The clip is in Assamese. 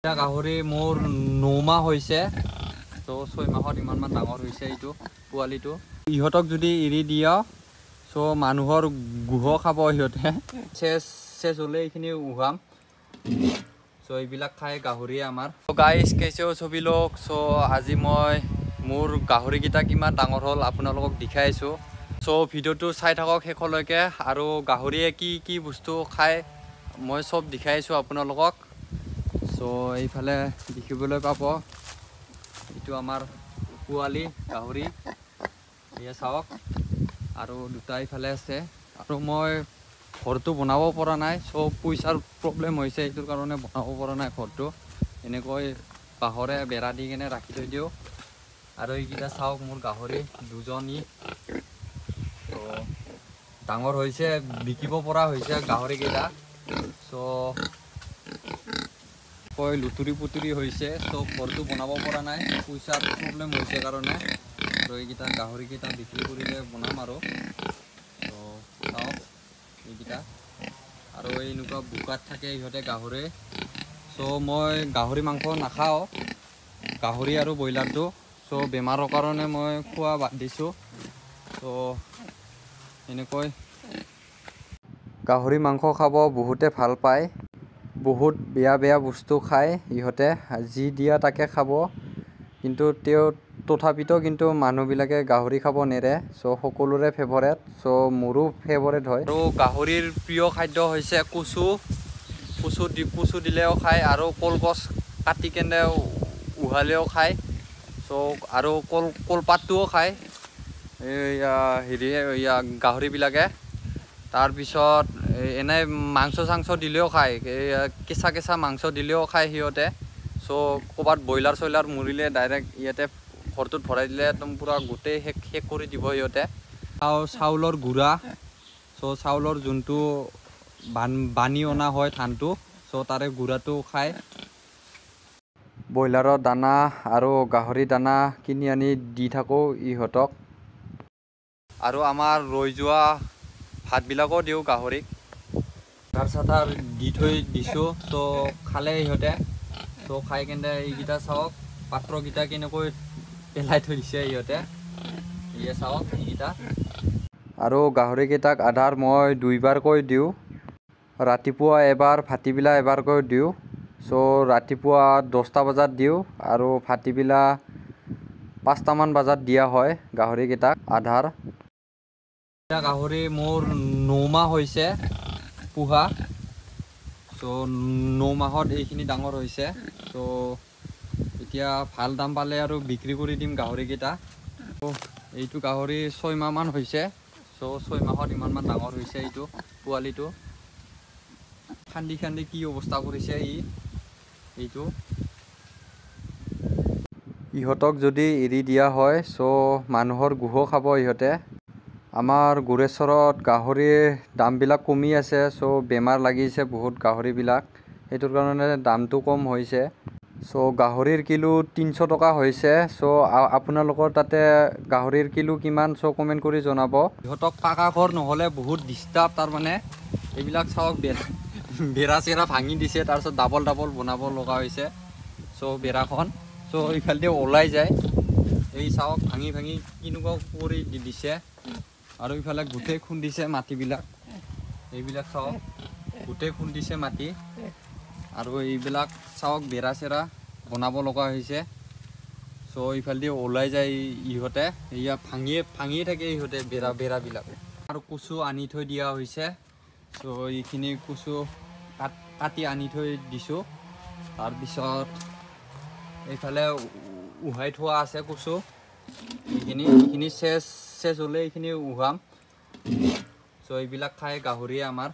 গাহৰি মোৰ 9 মাহ হৈছে। ত' 6 মাহত ইমানমান ডাঙৰ হৈছে এইটো পোৱালিটো। ইহঁতক যদি এৰি দিয়া, চ' মানুহৰ গুহ খাব সিহঁতে। চেচ চেচ হ'লে এইখিনি উহাম। চ' এইবিলাক খাই গাহৰিয়ে আমাৰ। গাইজ, कैसे हो सभी लोग? চ' আজি মই মোৰ গাহৰিকেইটা কিমান ডাঙৰ হ'ল আপোনালোকক দেখাই আছোঁ। চ' ভিডিঅ'টো চাই থাকক শেষলৈকে আৰু গাহৰিয়ে কি কি বস্তু খায় মই চব দেখাই আছোঁ আপোনালোকক। চ' এইফালে দেখিবলৈ পাব, এইটো আমাৰ পোৱালি গাহৰি, এয়া চাওক। আৰু দুটা ইফালে আছে। আৰু মই ঘৰটো বনাব পৰা নাই। চ' পইচাৰ প্ৰব্লেম হৈছে, এইটোৰ কাৰণে বনাব পৰা নাই ঘৰটো। এনেকৈ বাঁহৰে বেৰা দি কেনে ৰাখি থৈ দিওঁ। আৰু এইকেইটা চাওক, মোৰ গাহৰি দুজনী। ত' ডাঙৰ হৈছে, বিকিব পৰা হৈছে গাহৰিকেইটা। চ' কৈ লুতুৰি পুতুৰি হৈছে। চ' ঘৰটো বনাব পৰা নাই পইচাৰ প্ৰব্লেম হৈছে কাৰণে। আৰু এইকেইটা গাহৰিকেইটা বিক্ৰী কৰিলে বনাম আৰু। চ' চাওক এইকেইটা। আৰু এনেকুৱা বোকাত থাকে ইহঁতে গাহৰি। চ' মই গাহৰি মাংস নাখাওঁ, গাহৰি আৰু ব্ৰইলাৰটো। চ' বেমাৰৰ কাৰণে মই খোৱা বাদ দিছোঁ। চ' এনেকৈ গাহৰি মাংস খাব বহুতে ভাল পায়। বহুত বেয়া বেয়া বস্তু খায় ইহঁতে, যি দিয়া তাকে খাব। কিন্তু তেওঁ তথাপিতো কিন্তু মানুহবিলাকে গাহৰি খাব নেৰে। চ' সকলোৰে ফেভৰেট, চ' মোৰো ফেভৰেট হয়। আৰু গাহৰিৰ প্ৰিয় খাদ্য হৈছে কচু। কচু দিলেও খায় আৰু কলগছ কাটি কেনে উহালেও খায়। চ' আৰু কলপাতটোও খায় এইয়া হেৰি এইয়া গাহৰিবিলাকে। তাৰপিছত এনেই মাংস চাংস দিলেও খায়, কেঁচা কেঁচা মাংস দিলেও খায় সিহঁতে। চ' ক'ৰবাত ব্ৰইলাৰ চইলাৰ মৰিলে ডাইৰেক্ট ইয়াতে ঘৰটোত ভৰাই দিলে একদম পূৰা গোটেই শেষ শেষ কৰি দিব সিহঁতে। আৰু চাউলৰ গুড়া, চ' চাউলৰ যোনটো বানি অনা হয় ধানটো, চ' তাৰে গুড়াটো খায়। ব্ৰইলাৰৰ দানা আৰু গাহৰি দানা কিনি আনি দি থাকোঁ ইহঁতক। আৰু আমাৰ ৰৈ যোৱা ভাতবিলাকো দিওঁ গাহৰিক। আধাৰ চাধাৰ দি থৈ দিছোঁ। চ' খালে ইহঁতে। চ' খাই কেনে এইকেইটা চাওক, পাত্ৰকেইটা কেনেকৈ পেলাই থৈ দিছে ইহঁতে। এয়া চাওক এইকেইটা। আৰু গাহৰিকেইটাক আধাৰ মই দুইবাৰকৈ দিওঁ, ৰাতিপুৱা এবাৰ, ভাটিবেলা এবাৰকৈ দিওঁ। চ' ৰাতিপুৱা 10টা বজাত দিওঁ আৰু ভাটিবেলা 5টামান বজাত দিয়া হয় গাহৰিকেইটাক আধাৰ। গাহৰি মোৰ 9 মাহ হৈছে পোহা। চ' 9 মাহত এইখিনি ডাঙৰ হৈছে। চ' এতিয়া ভাল দাম পালে আৰু বিক্ৰী কৰি দিম গাহৰিকেইটা। এইটো গাহৰি 6মাহমান হৈছে। চ' 6 মাহত ইমানমান ডাঙৰ হৈছে এইটো পোৱালিটো। খান্দি খান্দি কি অৱস্থা কৰিছে ই এইটো। ইহঁতক যদি এৰি দিয়া হয়, চ' মানুহৰ গুহ খাব ইহঁতে। আমাৰ গোৰেশ্বৰত গাহৰিৰ দামবিলাক কমি আছে। চ' বেমাৰ লাগিছে বহুত গাহৰিবিলাক, সেইটোৰ কাৰণে দামটো কম হৈছে। চ' গাহৰিৰ কিলো 300 টকা হৈছে। চ' আপোনালোকৰ তাতে গাহৰিৰ কিলো কিমান, চ' কমেণ্ট কৰি জনাব। ইহঁতক পাকা ঘৰ নহ'লে বহুত ডিষ্টাৰ্ব তাৰমানে। এইবিলাক চাওক, বেৰা বেৰা চেৰা ভাঙি দিছে। তাৰপিছত ডাবল ডাবল বনাব লগা হৈছে। চ' বেৰাখন চ' ইফালেদি ওলাই যায়। এই চাওক, ভাঙি ভাঙি কেনেকুৱা কৰি দিছে। আৰু ইফালে গোটেই খুন্দিছে মাটিবিলাক। এইবিলাক চাওক, গোটেই খুন্দিছে মাটি। আৰু এইবিলাক চাওক, বেৰা চেৰা বনাব লগা হৈছে। চ' ইফালেদি ওলাই যায় ইহঁতে। এয়া ভাঙিয়ে ভাঙিয়ে থাকে ইহঁতে বেৰাবিলাক। আৰু কচু আনি থৈ দিয়া হৈছে। চ' এইখিনি কচু কাটি আনি থৈ দিছোঁ। তাৰপিছত এইফালে উহাই থোৱা আছে কচু এইখিনি। এইখিনি চেচ চেচ হ'লে এইখিনি উহাম। চ' এইবিলাক খাই গাহৰিয়ে আমাৰ।